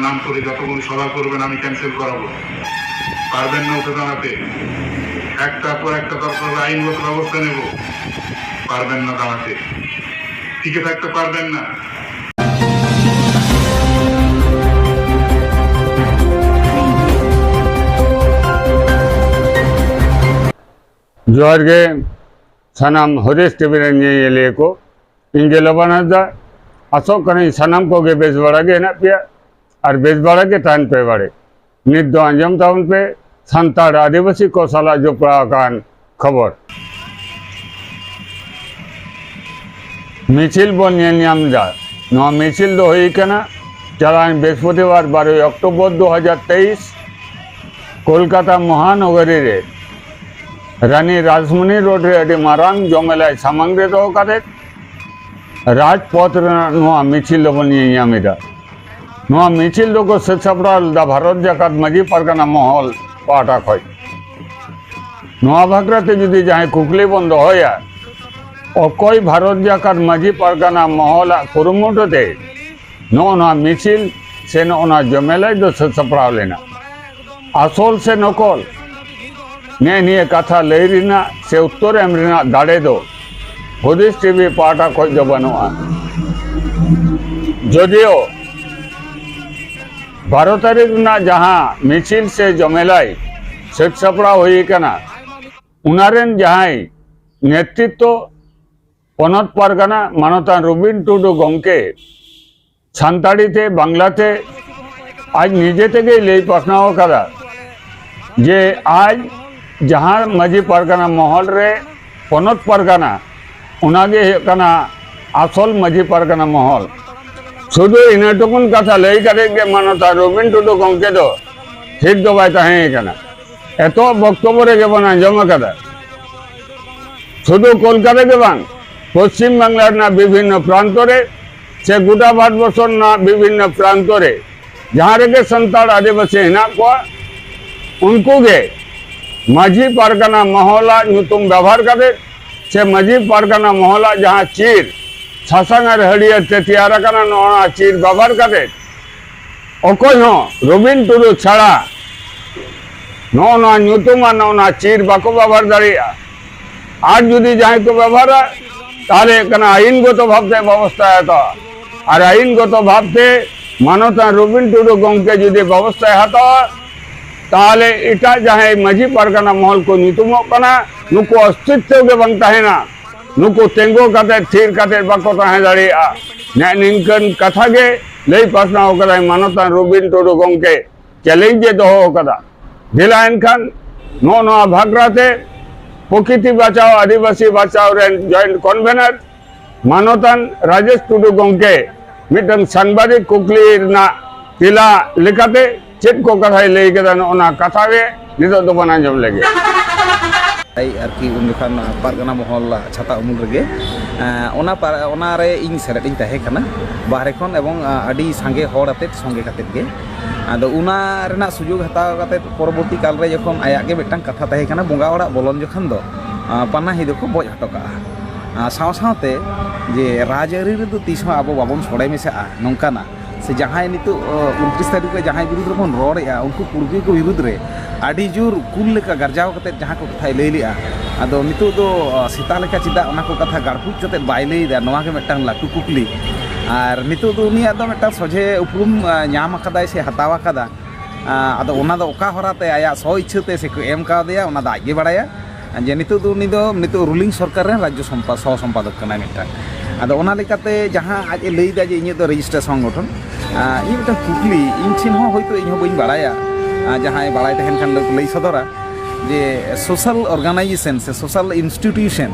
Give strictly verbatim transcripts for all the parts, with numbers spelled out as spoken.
নাম করে যতগুলো সভা করবেন আমি ক্যান্সেল করাবো। পারবেন না উঠে দাঁড়াতে, একটার পর একটা দরকার হলে আইনগত ব্যবস্থা নেব। পারবেন না দাঁড়াতে, টিকে থাকতে পারবেন না। ᱡᱚᱦᱟᱨ ᱜᱮ ᱥᱟᱱᱟᱢ ᱦᱚᱨᱤᱥ ᱴᱤᱵᱷᱤ ᱨᱮᱱ ᱧᱮᱧᱮᱞᱤᱭᱟᱹ ᱠᱚ᱾ ᱤᱧ ᱜᱮ ᱞᱚᱵᱟᱱ ᱦᱟᱸᱥᱫᱟ᱾ ᱟᱥᱚᱜ ᱠᱟᱹᱱᱟᱹᱧ ᱥᱟᱱᱟᱢ ᱠᱚᱜᱮ ᱵᱮᱥ ᱵᱟᱲᱟ ᱜᱮ ᱦᱮᱱᱟᱜ ᱯᱮᱭᱟ ᱟᱨ ᱵᱮᱥ ᱵᱟᱲᱟ ᱜᱮ ᱛᱟᱦᱮᱱ ᱯᱮ ᱵᱟᱲᱮ᱾ ᱱᱤᱛ ᱫᱚ ᱟᱸᱡᱚᱢ ᱛᱟᱵᱚᱱ ᱯᱮ ᱥᱟᱱᱛᱟᱲ ᱟᱹᱫᱤᱵᱟᱹᱥᱤ ᱠᱚ ᱥᱟᱞᱟᱜ ᱡᱚᱯᱲᱟᱣ ᱟᱠᱟᱱ ᱠᱷᱚᱵᱚᱨ᱾ ᱢᱤᱪᱷᱤᱞ ᱵᱚᱱ ᱧᱮᱞ ᱧᱟᱢ ᱮᱫᱟ᱾ ᱱᱚᱣᱟ ᱢᱤᱪᱷᱤᱞ ᱫᱚ ᱦᱩᱭ ᱠᱟᱱᱟ ᱪᱟᱞᱟᱣᱮᱱ ᱵᱨᱤᱦᱚᱥᱯᱚᱛᱤᱵᱟᱨ ᱵᱟᱨᱚᱭ ᱚᱠᱴᱳᱵᱚᱨ ᱫᱩ ᱦᱟᱡᱟᱨ ᱛᱮᱭᱤᱥ ᱠᱳᱞᱠᱟᱛᱟ ᱢᱚᱦᱟᱱᱚᱜᱚᱨᱤ ᱨᱮ ᱨᱟᱱᱤ ᱨᱟᱥᱢᱚᱱᱤ ᱨᱳᱰ ᱨᱮ ᱟᱹᱰᱤ ᱢᱟᱨᱟᱝ ᱡᱚᱢᱮᱞᱟᱭ ᱥᱟᱢᱟᱝ ᱨᱮ ᱫᱚᱦᱚ ᱠᱟᱛᱮ ᱨᱟᱡᱽᱯᱚᱛᱷ ᱨᱮᱱᱟᱜ ᱱᱚᱣᱟ ᱢᱤᱪᱷᱤᱞ ᱫᱚᱵᱚᱱ ᱧᱮᱞ ᱧᱟᱢ ᱮᱫᱟ᱾ ᱱᱚᱣᱟ ᱢᱤᱪᱷᱤᱞ ᱫᱚᱠᱚ ᱥᱟᱹᱛ ᱥᱟᱯᱲᱟᱣ ᱞᱮᱫᱟ ᱵᱷᱟᱨᱚᱛ ᱡᱟᱠᱟᱛ ᱢᱟᱹᱡᱷᱤ ᱯᱟᱨᱜᱟᱱᱟ ᱢᱚᱦᱚᱞ ᱯᱟᱦᱴᱟ ᱠᱷᱚᱱ᱾ ᱱᱚᱣᱟ ᱵᱟᱠᱷᱨᱟ ᱛᱮ ᱡᱩᱫᱤ ᱡᱟᱦᱟᱸᱭ ᱠᱩᱠᱞᱤ ᱵᱚᱱ ᱫᱚᱦᱚᱭᱟ, ᱚᱠᱚᱭ ᱵᱷᱟᱨᱚᱛ ᱡᱟᱠᱟᱛ ᱢᱟᱹᱡᱷᱤ ᱯᱟᱨᱜᱟᱱᱟ ᱢᱚᱦᱚᱞᱟᱜ ᱠᱩᱨᱩᱢᱩᱴᱩ ᱛᱮ ᱱᱚᱜᱼᱚ ᱱᱚᱣᱟ ᱢᱤᱪᱷᱤᱞ ᱥᱮ ᱱᱚᱜᱼᱚ ᱱᱚᱣᱟ ᱡᱚᱢᱮᱞᱟᱭ ᱫᱚ ᱥᱟᱹᱛ ᱥᱟᱯᱲᱟᱣ ᱞᱮᱱᱟ? ᱟᱥᱚᱞ ᱥᱮ ᱱᱚᱠᱚᱞ? ᱱᱮᱜᱼᱮ ᱱᱤᱭᱟᱹ ᱠᱟᱛᱷᱟ ᱞᱟᱹᱭ ᱨᱮᱱᱟᱜ ᱥᱮ ᱩᱛᱛᱚᱨ ᱮᱢ ᱨᱮᱱᱟᱜ ᱫᱟᱲᱮ ᱫᱚ ᱦᱩᱫᱤᱥ ᱴᱤᱵᱷᱤ ᱯᱟᱦᱴᱟ ᱠᱷᱚᱱ ᱫᱚ ᱵᱟᱹᱱᱩᱜᱼᱟ᱾ ᱡᱚᱫᱤᱭᱳ ᱵᱟᱨᱚ ᱛᱟᱹᱨᱤᱠᱷ ᱨᱮᱱᱟᱜ ᱡᱟᱦᱟᱸ ᱢᱤᱪᱷᱤᱞ ᱥᱮ ᱡᱚᱢᱮᱞᱟᱭ ᱥᱟᱹᱛ ᱥᱟᱯᱲᱟᱣ ᱦᱩᱭ ᱟᱠᱟᱱᱟ, ᱚᱱᱟ ᱨᱮᱱ ᱡᱟᱦᱟᱸᱭ ᱱᱮᱛᱨᱤᱛᱵ ᱯᱚᱱᱚᱛ ᱯᱟᱨᱜᱟᱱᱟ ᱢᱟᱱᱚᱛᱟᱱ ᱨᱚᱵᱤᱱ ᱴᱩᱰᱩ ᱜᱚᱢᱠᱮ ᱥᱟᱱᱛᱟᱲᱤ ᱛᱮ, ᱵᱟᱝᱞᱟ ᱛᱮ ᱟᱡ ᱱᱤᱡᱮ ᱛᱮᱜᱮᱭ ᱞᱟᱹᱭ ᱯᱟᱥᱱᱟᱣ ᱟᱠᱟᱫᱟ ᱡᱮ ᱟᱡ ᱡᱟᱦᱟᱸ ᱢᱟᱹᱡᱷᱤ ᱯᱟᱨᱜᱟᱱᱟ ᱢᱚᱦᱚᱞ ᱨᱮ ᱯᱚᱱᱚᱛ ᱯᱟᱨᱜᱟᱱᱟ, ᱚᱱᱟᱜᱮ ᱦᱩᱭᱩᱜ ᱠᱟᱱᱟ ᱟᱥᱚᱞ ᱢᱟᱹᱡᱷᱤ ᱯᱟᱨᱜᱟᱱᱟ ᱢᱚᱦᱚᱞ᱾ ᱥᱩᱫᱷᱩ ᱤᱱᱟᱹ ᱴᱩᱠᱩᱱ ᱠᱟᱛᱷᱟ ᱞᱟᱹᱭ ᱠᱟᱛᱮ ᱜᱮ ᱢᱟᱱᱚᱛᱟᱱ ᱨᱚᱵᱤᱱ ᱴᱩᱰᱩ ᱜᱚᱢᱠᱮ ᱫᱚ ᱛᱷᱤᱨ ᱫᱚ ᱵᱟᱭ ᱛᱟᱦᱮᱸ ᱠᱟᱱᱟ᱾ ᱮᱛᱚᱦᱚᱵ ᱵᱚᱠᱛᱚᱵᱚ ᱨᱮᱜᱮ ᱵᱚᱱ ᱟᱸᱡᱚᱢ ᱟᱠᱟᱫᱟ, ᱥᱩᱫᱷᱩ ᱠᱳᱞᱠᱟᱛᱟ ᱜᱮ ᱵᱟᱝ, ᱯᱚᱥᱪᱤᱢ ᱵᱟᱝᱞᱟ ᱨᱮᱱᱟᱜ ᱵᱤᱵᱷᱤᱱᱱᱚ ᱯᱨᱟᱱᱛᱚ ᱨᱮ ᱥᱮ ᱜᱚᱴᱟ ᱵᱷᱟᱨᱚᱛᱵᱚᱨᱥᱚ ᱨᱮᱱᱟᱜ ᱵᱤᱵᱷᱤᱱᱱᱚ ᱯᱨᱟᱱᱛᱚ ᱨᱮ ᱡᱟᱦᱟᱸ ᱨᱮᱜᱮ ᱥᱟᱱᱛᱟᱲ ᱟᱹᱫᱤᱵᱟᱹᱥᱤ ᱦᱮᱱᱟᱜ ᱠᱚᱣᱟ, ᱩᱱᱠᱩ ᱜᱮ ᱢᱟᱹᱡᱷᱤ ᱯᱟᱨᱜᱟᱱᱟ ᱢᱚᱦᱚᱞᱟᱜ ᱧᱩᱛᱩᱢ ᱵᱮᱵᱚᱦᱟᱨ ᱠᱟᱛᱮ ᱥᱮ ᱢᱟᱹᱡᱷᱤ ᱯᱟᱨᱜᱟᱱᱟ ᱢᱚᱦᱚᱞᱟᱜ ᱡᱟᱦᱟᱸ ᱪᱤᱨ ᱥᱟᱥᱟᱝ ᱟᱨ ᱦᱟᱹᱨᱭᱟᱹᱲ ᱛᱮ ᱛᱮᱭᱟᱨ ᱟᱠᱟᱱᱟ, ᱱᱚᱣᱟ ᱪᱤᱨ ᱵᱮᱵᱚᱦᱟᱨ ᱠᱟᱛᱮ ᱚᱠᱚᱭ ᱦᱚᱸ ᱨᱚᱵᱤᱱ ᱴᱩᱰᱩ ᱪᱷᱟᱲᱟ ᱱᱚᱜᱼᱚ ᱱᱚᱣᱟ ᱧᱩᱛᱩᱢ ᱟᱨ ᱱᱚᱜᱼᱚ ᱱᱚᱣᱟ ᱪᱤᱨ ᱵᱟᱠᱚ ᱵᱮᱵᱚᱦᱟᱨ ᱫᱟᱲᱮᱭᱟᱜᱼᱟ᱾ ᱟᱨ ᱡᱩᱫᱤ ᱡᱟᱦᱟᱸᱭ ᱠᱚ ᱵᱮᱵᱚᱦᱟᱨᱟ, ᱛᱟᱦᱚᱞᱮ ᱦᱩᱭᱩᱜ ᱠᱟᱱᱟ ᱟᱹᱭᱤᱱᱜᱚᱛᱚ ᱵᱷᱟᱵᱽᱛᱮ ᱵᱮᱵᱚᱥᱛᱷᱟᱭ ᱦᱟᱛᱟᱣᱟ᱾ ᱟᱨ ᱟᱹᱭᱤᱱᱜᱚᱛᱚ ᱵᱷᱟᱵᱽᱛᱮ ᱢᱟᱱᱚᱛᱟᱱ ᱨᱚᱵᱤᱱ ᱴᱩᱰᱩ ᱜᱚᱢᱠᱮ ᱡᱩᱫᱤ ᱵᱮᱵᱚᱥᱛᱷᱟᱭ ᱦᱟᱛᱟᱣᱟ, ᱛᱟᱦᱚᱞᱮ ᱮᱴᱟᱜ ᱡᱟᱦᱟᱸᱭ ᱢᱟᱹᱡᱷᱤ ᱯᱟᱨᱜᱟᱱᱟ ᱢᱚᱦᱚᱞ ᱠᱚ ᱧᱩᱛᱩᱢᱚᱜ ᱠᱟᱱᱟ, ᱱᱩᱠᱩ ᱚᱥᱛᱤᱛᱣ ᱜᱮ ᱵᱟᱝ ᱛᱟᱦᱮᱱᱟ᱾ ᱱᱩᱠᱩ ᱛᱤᱸᱜᱩ ᱠᱟᱛᱮ, ᱛᱷᱤᱨ ᱠᱟᱛᱮ ᱵᱟᱠᱚ ᱛᱟᱦᱮᱸ ᱫᱟᱲᱮᱭᱟᱜᱼᱟ᱾ ᱱᱮᱜᱼᱮ ᱱᱤᱝᱠᱟᱹᱱ ᱠᱟᱛᱷᱟ ᱜᱮ ᱞᱟᱹᱭ ᱯᱟᱥᱱᱟᱣ ᱠᱟᱫᱟᱭ ᱢᱟᱱᱚᱛᱟᱱ ᱨᱚᱵᱤᱱ ᱴᱩᱰᱩ ᱜᱚᱢᱠᱮ᱾ ᱪᱮᱞᱮᱧᱡᱽ ᱮ ᱫᱚᱦᱚ ᱟᱠᱟᱫᱟ᱾ ᱫᱮᱞᱟ ᱮᱱᱠᱷᱟᱱ ᱱᱚᱜᱼᱚ ᱱᱚᱣᱟ ᱵᱷᱟᱠᱨᱟ ᱛᱮ ᱯᱨᱚᱠᱤᱛᱤ ᱵᱟᱪᱟᱣ ᱟᱹᱫᱤᱵᱟᱹᱥᱤ ᱵᱟᱪᱟᱣ ᱨᱮᱱ ᱡᱚᱭᱮᱱᱴ ᱠᱚᱱᱵᱷᱮᱱᱟᱨ ᱢᱟᱱᱚᱛᱟᱱ ᱨᱟᱡᱮᱥ ᱴᱩᱰᱩ ᱜᱚᱢᱠᱮ ᱢᱤᱫᱴᱟᱝ ᱥᱟᱝᱵᱟᱫᱤᱠ ᱠᱩᱠᱞᱤ ᱨᱮᱱᱟᱜ ᱛᱮᱞᱟ ᱞᱮᱠᱟᱛᱮ ᱪᱮᱫ ᱠᱚ ᱠᱟᱛᱷᱟᱭ ᱞᱟᱹᱭ ᱠᱮᱫᱟ, ᱱᱚᱜᱼᱚ ᱱᱟ ᱠᱟᱛᱷᱟ ᱜᱮ ᱱᱤᱛᱚᱜ ᱫᱚᱵᱚᱱ ᱟᱸᱡᱚᱢ ᱞᱮᱜᱮ᱾ ᱟᱨᱠᱤ ᱩᱱ ᱡᱚᱠᱷᱚᱱ ᱯᱟᱨᱜᱟᱱᱟ ᱢᱚᱦᱚᱞ ᱪᱷᱟᱛᱟ ᱩᱢᱩᱞ ᱨᱮᱜᱮ, ᱮᱸ, ᱚᱱᱟ ᱯᱟᱨ-, ᱚᱱᱟ ᱨᱮ ᱤᱧ ᱥᱮᱞᱮᱫ ᱤᱧ ᱛᱟᱦᱮᱸ ᱠᱟᱱᱟ ᱵᱟᱦᱨᱮ ᱠᱷᱚᱱ, ᱮᱵᱚᱝ, ᱟᱸ, ᱟᱹᱰᱤ ᱥᱟᱸᱜᱮ ᱦᱚᱲ ᱟᱛᱮᱫ, ᱥᱚᱸᱜᱮ ᱠᱟᱛᱮᱫ ᱜᱮ᱾ ᱟᱫᱚ ᱚᱱᱟ ᱨᱮᱱᱟᱜ ᱥᱩᱡᱳᱜᱽ ᱦᱟᱛᱟᱣ ᱠᱟᱛᱮᱫ ᱯᱚᱨᱚᱵᱚᱨᱛᱤ ᱠᱟᱞ ᱨᱮ ᱡᱚᱠᱷᱚᱱ ᱟᱭᱟᱜ ᱜᱮ ᱢᱤᱫᱴᱟᱝ ᱠᱟᱛᱷᱟ ᱛᱟᱦᱮᱸ ᱠᱟᱱᱟ, ᱵᱚᱸᱜᱟ ᱚᱲᱟᱜ ᱵᱚᱞᱚᱱ ᱡᱚᱠᱷᱚᱱ ᱫᱚ, ᱟᱸ, ᱯᱟᱱᱟᱦᱤ ᱫᱚᱠᱚ ᱵᱚᱡ ᱦᱚᱴᱚ ᱠᱟᱜᱼᱟ᱾ ᱟᱸ, ᱥᱟᱶ ᱥᱟᱶᱛᱮ ᱡᱮ ᱨᱟᱡᱽᱟᱹᱨᱤ ᱨᱮᱫᱚ ᱛᱤᱥ ᱦᱚᱸ ᱟᱵᱚ ᱵᱟᱵᱚᱱ ᱥᱚᱲᱮ ᱢᱮᱥᱟᱜᱼᱟ, ᱱᱚᱝᱠᱟᱱᱟᱜ ᱥᱮ ᱡᱟᱦᱟᱸᱭ ᱱᱤᱛᱚᱜ, ᱚ, ᱩᱱᱛᱨᱤᱥ ᱛᱟᱹᱨᱤᱠᱷ ᱨᱮ ᱡᱟᱦᱟᱸᱭ ᱵᱤᱨᱩᱫᱽ ᱨᱮᱵᱚᱱ ᱨᱚᱲᱮᱫᱼᱟ, ᱩᱱᱠᱩ ᱠᱩᱲᱵᱤ ᱠᱚ ᱵᱤᱨᱩᱫᱽ ᱨᱮ ᱟᱹᱰᱤ ᱡᱳᱨ ᱠᱩᱞ ᱞᱮᱠᱟ ᱜᱟᱨᱡᱟᱣ ᱠᱟᱛᱮᱫ ᱡᱟᱦᱟᱸ ᱠᱚ ᱠᱟᱛᱷᱟᱭ ᱞᱟᱹᱭ ᱞᱮᱫᱼᱟ, ᱟᱫᱚ ᱱᱤᱛᱚᱜ ᱫᱚ, ᱚ, ᱥᱮᱛᱟ ᱞᱮᱠᱟ ᱪᱮᱫᱟᱜ ᱚᱱᱟ ᱠᱚ ᱠᱟᱛᱷᱟ ᱜᱟᱲᱯᱩᱡ ᱠᱟᱛᱮᱫ ᱵᱟᱭ ᱞᱟᱹᱭ ᱮᱫᱟ? ᱱᱚᱣᱟ ᱜᱮ ᱢᱤᱫᱴᱟᱝ ᱞᱟᱹᱴᱩ ᱠᱩᱠᱞᱤ᱾ ᱟᱨ ᱱᱤᱛᱚᱜ ᱫᱚ ᱩᱱᱤᱭᱟᱜ ᱫᱚ ᱢᱤᱫᱴᱟᱝ ᱥᱚᱡᱷᱮ ᱩᱯᱨᱩᱢ, ᱟ, ᱧᱟᱢ ᱟᱠᱟᱫᱟᱭ ᱥᱮ ᱦᱟᱛᱟᱣ ᱟᱠᱟᱫᱟ᱾ ᱟ, ᱟᱫᱚ ᱚᱱᱟ ᱫᱚ ᱚᱠᱟ ᱦᱚᱨᱟ ᱛᱮ ᱟᱭᱟᱜ ᱥᱚ ᱤᱪᱪᱷᱟᱹ ᱛᱮ ᱥᱮ ᱠᱚ ᱮᱢ ᱠᱟᱣᱫᱮᱭᱟ, ᱚᱱᱟ ᱫᱚ ᱟᱡ ᱜᱮ ᱵᱟᱲᱟᱭᱟ᱾ ᱡᱮ ᱱᱤᱛᱚᱜ ᱫᱚ ᱩᱱᱤ ᱫᱚ ᱱᱤᱛᱚᱜ ᱨᱩᱞᱤᱝ ᱥᱚᱨᱠᱟᱨ ᱨᱮᱱ ᱨᱟᱡᱽᱡᱚ ᱥᱚᱢᱯᱟ-, ᱥᱚᱦᱚ ᱥᱚᱢᱯᱟᱫᱚᱠ ᱠᱟᱱᱟᱭ ᱢᱤᱫᱴᱟᱝ᱾ ᱟᱫᱚ ᱚᱱᱟ ᱞᱮᱠᱟᱛᱮ ᱡᱟᱦᱟᱸ ᱟᱡ ᱮ ᱞᱟᱹᱭ ᱮᱫᱟ ᱡᱮ ᱤᱧᱟᱹᱜ ᱫᱚ ᱨᱮᱡᱤᱥᱴᱟᱨ ᱥᱚᱝᱜᱚᱴᱷᱚᱱ, ᱟᱸ, ᱤᱧ ᱢᱤᱫᱴᱟᱝ ᱠᱩᱠᱞᱤ, ᱤᱧ ᱴᱷᱮᱱ ᱦᱚᱸ ᱦᱚᱭᱛᱳ ᱤᱧ ᱦᱚᱸ ᱵᱟᱹᱧ ᱵᱟᱲᱟᱭᱟ, ᱟᱸ, ᱡᱟᱦᱟᱸᱭ ᱵᱟᱲᱟᱭ ᱛᱟᱦᱮᱱ ᱠᱷᱟᱱ ᱞᱟᱹᱭ, ᱞᱟᱹᱭ ᱥᱚᱫᱚᱨᱟ ᱡᱮ social organization ᱥᱮ social institution,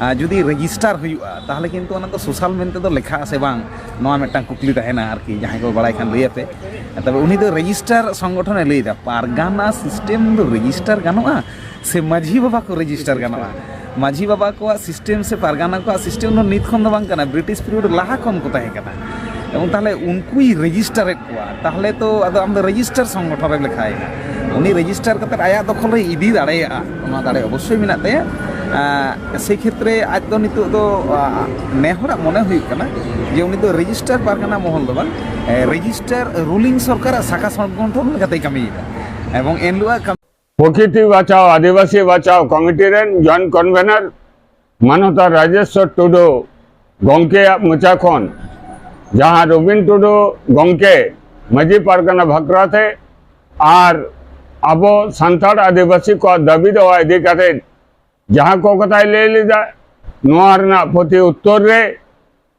ᱟᱸ, ᱡᱩᱫᱤ ᱨᱮᱡᱤᱥᱴᱟᱨ ᱦᱩᱭᱩᱜᱼᱟ, ᱛᱟᱦᱚᱞᱮ ᱠᱤᱱᱛᱩ ᱚᱱᱟ ᱫᱚ social ᱢᱮᱱᱛᱮ ᱫᱚ ᱞᱮᱠᱷᱟᱜᱼᱟ ᱥᱮ ᱵᱟᱝ, ᱱᱚᱣᱟ ᱢᱤᱫᱴᱟᱝ ᱠᱩᱠᱞᱤ ᱛᱟᱦᱮᱱᱟ ᱟᱨᱠᱤ, ᱡᱟᱦᱟᱸᱭ ᱠᱚ ᱵᱟᱲᱟᱭ ᱠᱷᱟᱱ ᱞᱟᱹᱭ ᱟᱯᱮ᱾ ᱛᱚᱵᱮ ᱩᱱᱤ ᱫᱚ ᱨᱮᱡᱤᱥᱴᱟᱨ ᱥᱚᱝᱜᱚᱴᱷᱚᱱᱮ ᱞᱟᱹᱭ ᱮᱫᱟ, ᱯᱟᱨᱜᱟᱱᱟ ᱥᱤᱥᱴᱮᱢ ᱫᱚ ᱨᱮᱡᱤᱥᱴᱟᱨ ᱜᱟᱱᱚᱜᱼᱟ ᱥᱮ ᱢᱟᱹᱡᱷᱤ ᱵᱟᱵᱟ ᱠᱚ ᱨᱮᱡᱤᱥᱴᱟᱨ ᱜᱟᱱᱚᱜᱼᱟ? ᱢᱟᱹᱡᱷᱤ ᱵᱟᱵᱟ ᱠᱚᱣᱟᱜ ᱥᱤᱥᱴᱮᱢ ᱥᱮ ᱯᱟᱨᱜᱟᱱᱟ ᱠᱚᱣᱟᱜ ᱥᱤᱥᱴᱮᱢ ᱫᱚ ᱱᱤᱛ ᱠᱷᱚᱱ ᱫᱚ ᱵᱟᱝ ᱠᱟᱱᱟ, ᱵᱨᱤᱴᱤᱥ ᱯᱤᱨᱤᱭᱳᱰ ᱞᱟᱦᱟ ᱠᱷᱚᱱ ᱠᱚ ᱛᱟᱦᱮᱸ ᱠᱟᱱᱟ᱾ ᱮᱵᱚᱝ ᱛᱟᱦᱚᱞᱮ ᱩᱱᱠᱩᱭ ᱨᱮᱡᱤᱥᱴᱟᱨᱮᱫ ᱠᱚᱣᱟ, ᱛᱟᱦᱚᱞᱮ ᱛᱚ ᱟᱫᱚ ᱟᱢ ᱫᱚ ᱨᱮᱡᱤᱥᱴᱟᱨ ᱥᱚᱝᱜᱚᱴᱷᱚᱱ ᱨᱮᱢ ᱞᱮᱠᱷᱟᱭᱮᱱᱟ᱾ ᱩᱱᱤ ᱨᱮᱡᱤᱥᱴᱟᱨ ᱠᱟᱛᱮ ᱟᱭᱟᱜ ᱫᱚᱠᱷᱚᱞ ᱨᱮ ᱤᱫᱤ ᱫᱟᱲᱮᱭᱟᱜᱼᱟ, ᱚᱱᱟ ᱫᱟᱲᱮ ᱚᱵᱚᱥᱥᱳᱭ ᱢᱮᱱᱟᱜ ᱛᱟᱭᱟ᱾ ᱟᱸ, ᱥᱮᱭ ᱠᱷᱮᱛᱨᱮ ᱟᱡ ᱫᱚ ᱱᱤᱛᱚᱜ ᱫᱚ, ᱟᱸ, ᱱᱮ ᱦᱚᱲᱟᱜ ᱢᱚᱱᱮ ᱦᱩᱭᱩᱜ ᱠᱟᱱᱟ ᱡᱮ ᱩᱱᱤ ᱫᱚ ᱨᱮᱡᱤᱥᱴᱟᱨ ᱯᱟᱨᱜᱟᱱᱟ ᱢᱚᱦᱚᱞ ᱫᱚ ᱵᱟᱝ, ᱮ, ᱨᱮᱡᱤᱥᱴᱟᱨ ᱨᱩᱞᱤᱝ ᱥᱚᱨᱠᱟᱨᱟᱜ ᱥᱟᱠᱷᱟ ᱥᱚᱝᱜᱚᱴᱷᱚᱱ ᱞᱮᱠᱟᱛᱮᱭ ᱠᱟᱹᱢᱤᱭᱮᱫᱟ᱾ ᱮᱵᱚᱝ ᱮᱱ ᱦᱤᱞᱳᱜ ᱠᱟᱹᱢᱤ ᱯᱨᱚᱠᱨᱤᱛᱤ ᱵᱟᱪᱟᱣ, ᱟᱹᱫᱤᱵᱟᱹᱥᱤ ᱵᱟᱪᱟᱣ ᱠᱚᱢᱤᱴᱤ ᱨᱮᱱ ᱡᱚᱭᱮᱱᱴ ᱠᱚᱱᱵᱷᱮᱱᱟᱨ ᱢᱟᱱᱚᱛᱟᱱ ᱨᱟᱡᱮᱥᱣᱚᱨ ᱴᱩᱰᱩ ᱜᱚᱢᱠᱮᱭᱟᱜ ᱢᱚᱪᱟ ᱠᱷᱚᱱ, ᱡᱟᱦᱟᱸ ᱨᱚᱵᱤᱱ ᱴᱩᱰᱩ ᱜᱚᱢᱠᱮ ᱢᱟᱹᱡᱷᱤ ᱯᱟᱨᱜᱟᱱᱟ ᱵᱷᱟᱠᱨᱟᱛᱮ ᱟᱨ ᱟᱵᱚ ᱥᱟᱱᱛᱟᱲ ᱟᱹᱫᱤᱵᱟᱹᱥᱤ ᱠᱚᱣᱟᱜ ᱫᱟᱹᱵᱤ ᱫᱟᱣᱟ ᱤᱫᱤ ᱠᱟᱛᱮ ᱡᱟᱦᱟᱸ ᱠᱚ ᱠᱟᱛᱷᱟᱭ ᱞᱟᱹᱭ ᱞᱮᱫᱟ, ᱱᱚᱣᱟ ᱨᱮᱱᱟᱜ ᱯᱨᱚᱛᱤ ᱩᱛᱛᱚᱨ ᱨᱮ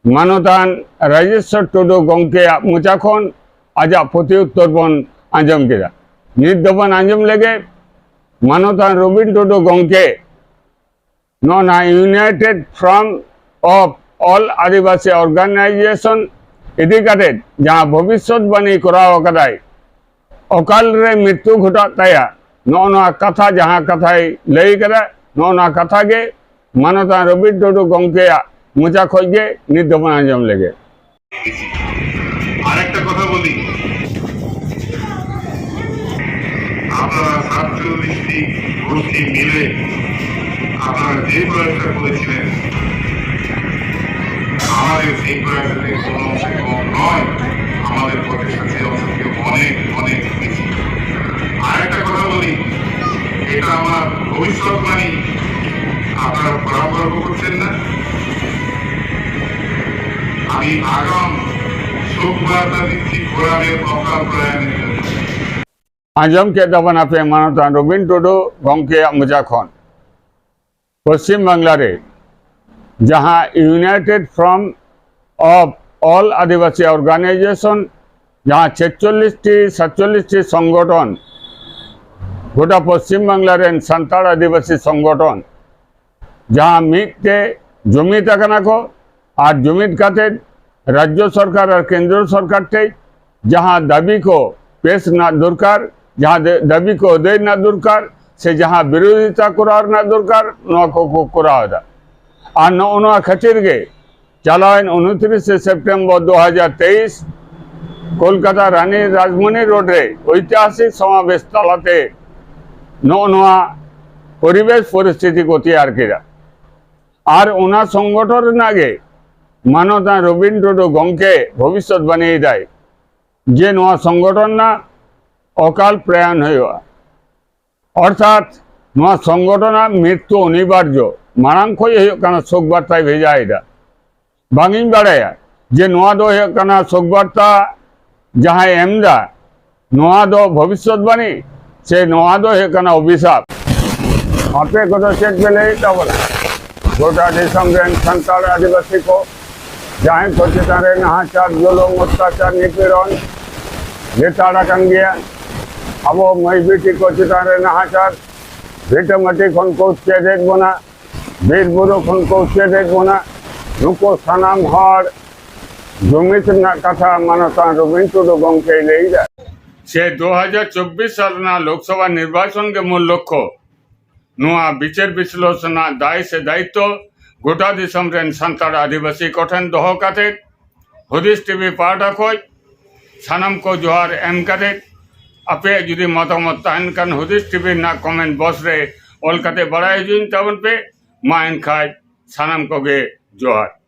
ᱢᱟᱱᱚᱛᱟᱱ ᱨᱟᱡᱮᱥᱣᱚᱨ ᱴᱩᱰᱩ ᱜᱚᱢᱠᱮᱭᱟᱜ ᱢᱚᱪᱟ ᱠᱷᱚᱱ ᱟᱡᱟᱜ ᱯᱨᱚᱛᱤ ᱩᱛᱛᱚᱨ ᱵᱚᱱ ᱟᱸᱡᱚᱢ ᱠᱮᱫᱟ᱾ ᱱᱤᱛ ᱫᱚᱵᱚᱱ ᱟᱸᱡᱚᱢ ᱞᱮᱜᱮ ᱢᱟᱱᱚᱛᱟᱱ ᱨᱚᱵᱤᱱ ᱴᱩᱰᱩ ᱜᱚᱢᱠᱮ ᱱᱚᱣᱟ United Front of All Adivasi Organization ᱤᱫᱤ ᱠᱟᱛᱮ ᱡᱟᱦᱟᱸ ᱵᱷᱚᱵᱤᱥᱥᱚᱛ ᱵᱟণᱤ ᱠᱚᱨᱟᱣ ᱟᱠᱟᱫᱟᱭ, ᱚᱠᱟᱞ ᱨᱮ ᱢᱨᱤᱛᱭᱩ ᱜᱷᱚᱴᱟᱜ ᱛᱟᱭᱟ, ᱱᱚᱜᱼᱚ ᱱᱚᱣᱟ ᱠᱟᱛᱷᱟ ᱡᱟᱦᱟᱸ ᱠᱟᱛᱷᱟᱭ ᱞᱟᱹᱭ ᱠᱟᱫᱟ, ᱱᱚᱜᱼᱚ ᱱᱚᱣᱟ ᱠᱟᱛᱷᱟ ᱜᱮ ᱢᱟᱱᱚᱛᱟᱱ ᱨᱚᱵᱤᱱ ᱴᱩᱰᱩ ᱜᱚᱢᱠᱮᱭᱟᱜ ᱢᱚᱪᱟ ᱠᱷᱚᱡ ᱜᱮ ᱱᱤᱛ ᱫᱚᱵᱚᱱ ᱟᱸᱡᱚᱢ ᱞᱮᱜᱮ᱾ আরেকটা কথা বলি, আপনারা সাতচল্লিশটি গোষ্ঠী মিলে আপনারা যে প্রয়াসটা করেছিলেন, আমাদের সেই প্রয়াসের কোনো অংশ কম নয়, আমাদের প্রচেষ্টা সেই অংশ থেকে অনেক অনেক বেশি। আরেকটা কথা বলি, এটা আমার ভবিষ্যৎবাণী, আপনারা বরাবর করছেন না। আমি আগাম শোক বার্তা দিচ্ছি গোলামের অকাল প্রয়াণের জন্য। ᱟᱸᱡᱚᱢ ᱠᱮᱫ ᱛᱟᱵᱚᱱᱟᱯᱮ ᱢᱟᱱᱚᱛᱟᱱ ᱨᱚᱵᱤᱱ ᱴᱩᱰᱩ ᱜᱚᱢᱠᱮᱭᱟᱜ ᱢᱚᱪᱟ ᱠᱷᱚᱱ᱾ ᱯᱚᱥᱪᱤᱢ ᱵᱟᱝᱞᱟ ᱨᱮ ᱡᱟᱦᱟᱸ United Front of All Adivasi Organization, ᱡᱟᱦᱟᱸ ᱪᱷᱮᱪᱪᱚᱞᱞᱤᱥ ᱴᱤ ᱥᱟᱛᱪᱚᱞᱞᱤᱥ ᱴᱤ ᱥᱚᱝᱜᱚᱴᱷᱚᱱ, ᱜᱚᱴᱟ ᱯᱚᱥᱪᱤᱢ ᱵᱟᱝᱞᱟ ᱨᱮᱱ ᱥᱟᱱᱛᱟᱲ ᱟᱹᱫᱤᱵᱟᱹᱥᱤ ᱥᱚᱝᱜᱚᱴᱷᱚᱱ ᱡᱟᱦᱟᱸ ᱢᱤᱫ ᱛᱮ ᱡᱩᱢᱤᱫ ᱟᱠᱟᱱᱟ ᱠᱚ ᱟᱨ ᱡᱩᱢᱤᱫ ᱠᱟᱛᱮ ᱨᱟᱡᱽᱡᱚ ᱥᱚᱨᱠᱟᱨ ᱟᱨ ᱠᱮᱱᱫᱨᱚ ᱥᱚᱨᱠᱟᱨ ᱴᱷᱮᱱ ᱡᱟᱦᱟᱸ ᱫᱟᱹᱵᱤ ᱠᱚ ᱯᱮᱥ ᱨᱮᱱᱟᱜ ᱫᱚᱨᱠᱟᱨ, ᱡᱟᱦᱟᱸ ᱫᱟᱹ-, ᱫᱟᱹᱵᱤ ᱠᱚ ᱟᱹᱫᱟᱹᱭ ᱨᱮᱱᱟᱜ ᱫᱚᱨᱠᱟᱨ, ᱥᱮ ᱡᱟᱦᱟᱸ ᱵᱤᱨᱳᱫᱷᱤᱛᱟ ᱠᱚᱨᱟᱣ ᱨᱮᱱᱟᱜ ᱫᱚᱨᱠᱟᱨ, ᱱᱚᱣᱟ ᱠᱚᱠᱚ ᱠᱚᱨᱟᱣ ᱮᱫᱟ᱾ ᱟᱨ ᱱᱚᱜᱼᱚ ᱱᱚᱣᱟ ᱠᱷᱟᱹᱛᱤᱨ ᱜᱮ ᱪᱟᱞᱟᱣᱮᱱ ᱩᱱᱛᱨᱤᱥᱮ ᱥᱮᱯᱴᱮᱢᱵᱚᱨ ᱫᱩ ᱦᱟᱡᱟᱨ ᱛᱮᱭᱤᱥ ᱠᱳᱞᱠᱟᱛᱟ ᱨᱟᱱᱤ ᱨᱟᱡᱽᱢᱚᱱᱤ ᱨᱳᱰ ᱨᱮ ᱳᱭᱛᱤᱦᱟᱥᱤᱠ ᱥᱚᱢᱟᱵᱮᱥ ᱛᱟᱞᱟᱛᱮ ᱱᱚᱜᱼᱚ ᱱᱚᱣᱟ ᱯᱚᱨᱤᱵᱮᱥ ᱯᱚᱨᱤᱥᱛᱷᱤᱛᱤ ᱠᱚ ᱛᱮᱭᱟᱨ ᱠᱮᱫᱟ᱾ ᱟᱨ ᱚᱱᱟ ᱥᱚᱝᱜᱚᱴᱷᱚᱱ ᱨᱮᱱᱟᱜ ᱜᱮ ᱢᱟᱱᱚᱛᱟᱱ ᱨᱚᱵᱤᱱ ᱴᱩᱰᱩ ᱜᱚᱢᱠᱮ ᱵᱷᱚᱵᱤᱥᱥᱚᱛᱵᱟণᱤᱭᱮᱫᱟᱭ ᱡᱮ ᱱᱚᱣᱟ ᱥᱚᱝᱜᱚᱴᱷᱚᱱ ᱨᱮᱱᱟᱜ ᱚᱠᱟᱞ ᱯᱨᱟᱭᱟᱱ ᱦᱩᱭᱩᱜᱼᱟ, ᱚᱨᱛᱷᱟᱛ ᱱᱚᱣᱟ ᱥᱚᱝᱜᱚᱴᱷᱚᱱᱟᱜ ᱢᱨᱤᱛᱭᱩ ᱚᱱᱤᱵᱟᱨᱡᱚ᱾ ᱢᱟᱲᱟᱝ ᱠᱷᱚᱱ ᱦᱩᱭᱩᱜ ᱠᱟᱱᱟ ᱥᱳᱠ ᱵᱟᱨᱛᱟᱭ ᱵᱷᱮᱡᱟᱭᱮᱫᱟ᱾ ᱵᱟᱝ ᱤᱧ ᱵᱟᱲᱟᱭᱟ ᱡᱮ ᱱᱚᱣᱟ ᱫᱚ ᱦᱩᱭᱩᱜ ᱠᱟᱱᱟ ᱥᱳᱠ ᱵᱟᱨᱛᱟ ᱡᱟᱦᱟᱸᱭ ᱮᱢ ᱮᱫᱟ, ᱱᱚᱣᱟ ᱫᱚ ᱵᱷᱚᱵᱤᱥᱥᱚᱛᱵᱟᱬᱤ ᱥᱮ ᱱᱚᱣᱟ ᱫᱚ ᱦᱩᱭᱩᱜ ᱠᱟᱱᱟ ᱚᱵᱷᱤᱥᱟᱯ᱾ ᱟᱯᱮ ᱠᱚᱫᱚ ᱪᱮᱫ ᱯᱮ ᱞᱟᱹᱭᱮᱫ ᱛᱟᱵᱚᱱᱟ? ᱜᱚᱴᱟ ᱫᱤᱥᱚᱢ ᱨᱮᱱ ᱥᱟᱱᱛᱟᱲ ᱟᱹᱫᱤᱵᱟᱹᱥᱤ ᱠᱚ ᱡᱟᱦᱟᱸᱭ ᱠᱚ ᱪᱮᱛᱟᱱ ᱨᱮ ᱱᱟᱦᱟᱪᱟᱨ, ᱡᱩᱞᱩᱢ, ᱚᱛᱛᱟᱪᱟᱨ, ᱱᱤᱯᱤᱲᱚᱱ ᱞᱮᱛᱟᱲ ᱟᱠᱟᱱ ᱜᱮᱭᱟ, ᱟᱵᱚ ᱢᱟᱹᱭ ᱵᱤᱴᱤ ᱠᱚ ᱪᱮᱛᱟᱱ ᱨᱮ ᱱᱟᱦᱟᱪᱟᱨ, ᱵᱷᱤᱴᱟᱹ ᱢᱟᱹᱴᱤ ᱠᱷᱚᱱ ᱠᱚ ᱩᱪᱪᱷᱮᱫᱮᱫ ᱵᱚᱱᱟ, ᱵᱤᱨ ᱵᱩᱨᱩ ᱠᱷᱚᱱ ᱠᱚ ᱩᱪᱪᱷᱮᱫᱮᱫ ᱵᱚᱱᱟ, ᱱᱩᱠᱩ ᱥᱟᱱᱟᱢ ᱦᱚᱲ ᱡᱩᱢᱤᱫ ᱨᱮᱱᱟᱜ ᱠᱟᱛᱷᱟ ᱢᱟᱱᱚᱛᱟᱱ ᱨᱚᱵᱤᱱ ᱴᱩᱰᱩ ᱜᱚᱢᱠᱮᱭ ᱞᱟᱹᱭ ᱮᱫᱟ᱾ ᱥᱮ ᱫᱩ ᱦᱟᱡᱟᱨ ᱪᱚᱵᱵᱤᱥ ᱥᱟᱞ ᱨᱮᱱᱟᱜ ᱞᱳᱠᱥᱚᱵᱷᱟ ᱱᱤᱨᱵᱟᱪᱚᱱ ᱜᱮ ᱢᱩᱞ ᱞᱚᱠᱠᱷᱚ᱾ ᱱᱚᱣᱟ ᱵᱤᱪᱟᱹᱨ ᱵᱤᱥᱞᱮᱥᱚᱱ ᱨᱮᱱᱟᱜ ᱫᱟᱭ ᱥᱮ ᱫᱟᱭᱤᱛᱛᱚ ᱜᱚᱴᱟ ᱫᱤᱥᱚᱢ ᱨᱮᱱ ᱥᱟᱱᱛᱟᱲ ᱟᱹᱫᱤᱵᱟᱹᱥᱤ ᱠᱚᱴᱷᱮᱱ ᱫᱚᱦᱚ ᱠᱟᱛᱮ, ᱦᱩᱫᱤᱥ ᱴᱤᱵᱷᱤ ᱯᱟᱦᱴᱟ ᱠᱷᱚᱱ ᱥᱟᱱᱟᱢ ᱠᱚ ᱡᱚᱦᱟᱨ ᱮᱢ ᱠᱟᱛᱮ, ᱟᱯᱮᱭᱟᱜ ᱡᱩᱫᱤ ᱢᱚᱛᱟᱢᱚᱛ ᱛᱟᱦᱮᱱ ᱠᱷᱟᱱ ᱦᱩᱫᱤᱥ ᱴᱤᱵᱷᱤ ᱨᱮᱱᱟᱜ ᱠᱚᱢᱮᱱᱴ ᱵᱚᱠᱥ ᱨᱮ ᱚᱞ ᱠᱟᱛᱮ ᱵᱟᱲᱟᱭ ᱦᱚᱪᱚᱧ ᱛᱟᱵᱚᱱ ᱯᱮ᱾ ᱢᱟ ᱮᱱᱠᱷᱟᱡ ᱥᱟᱱᱟᱢ ᱠᱚᱜᱮ ᱡᱚᱦᱟᱨ᱾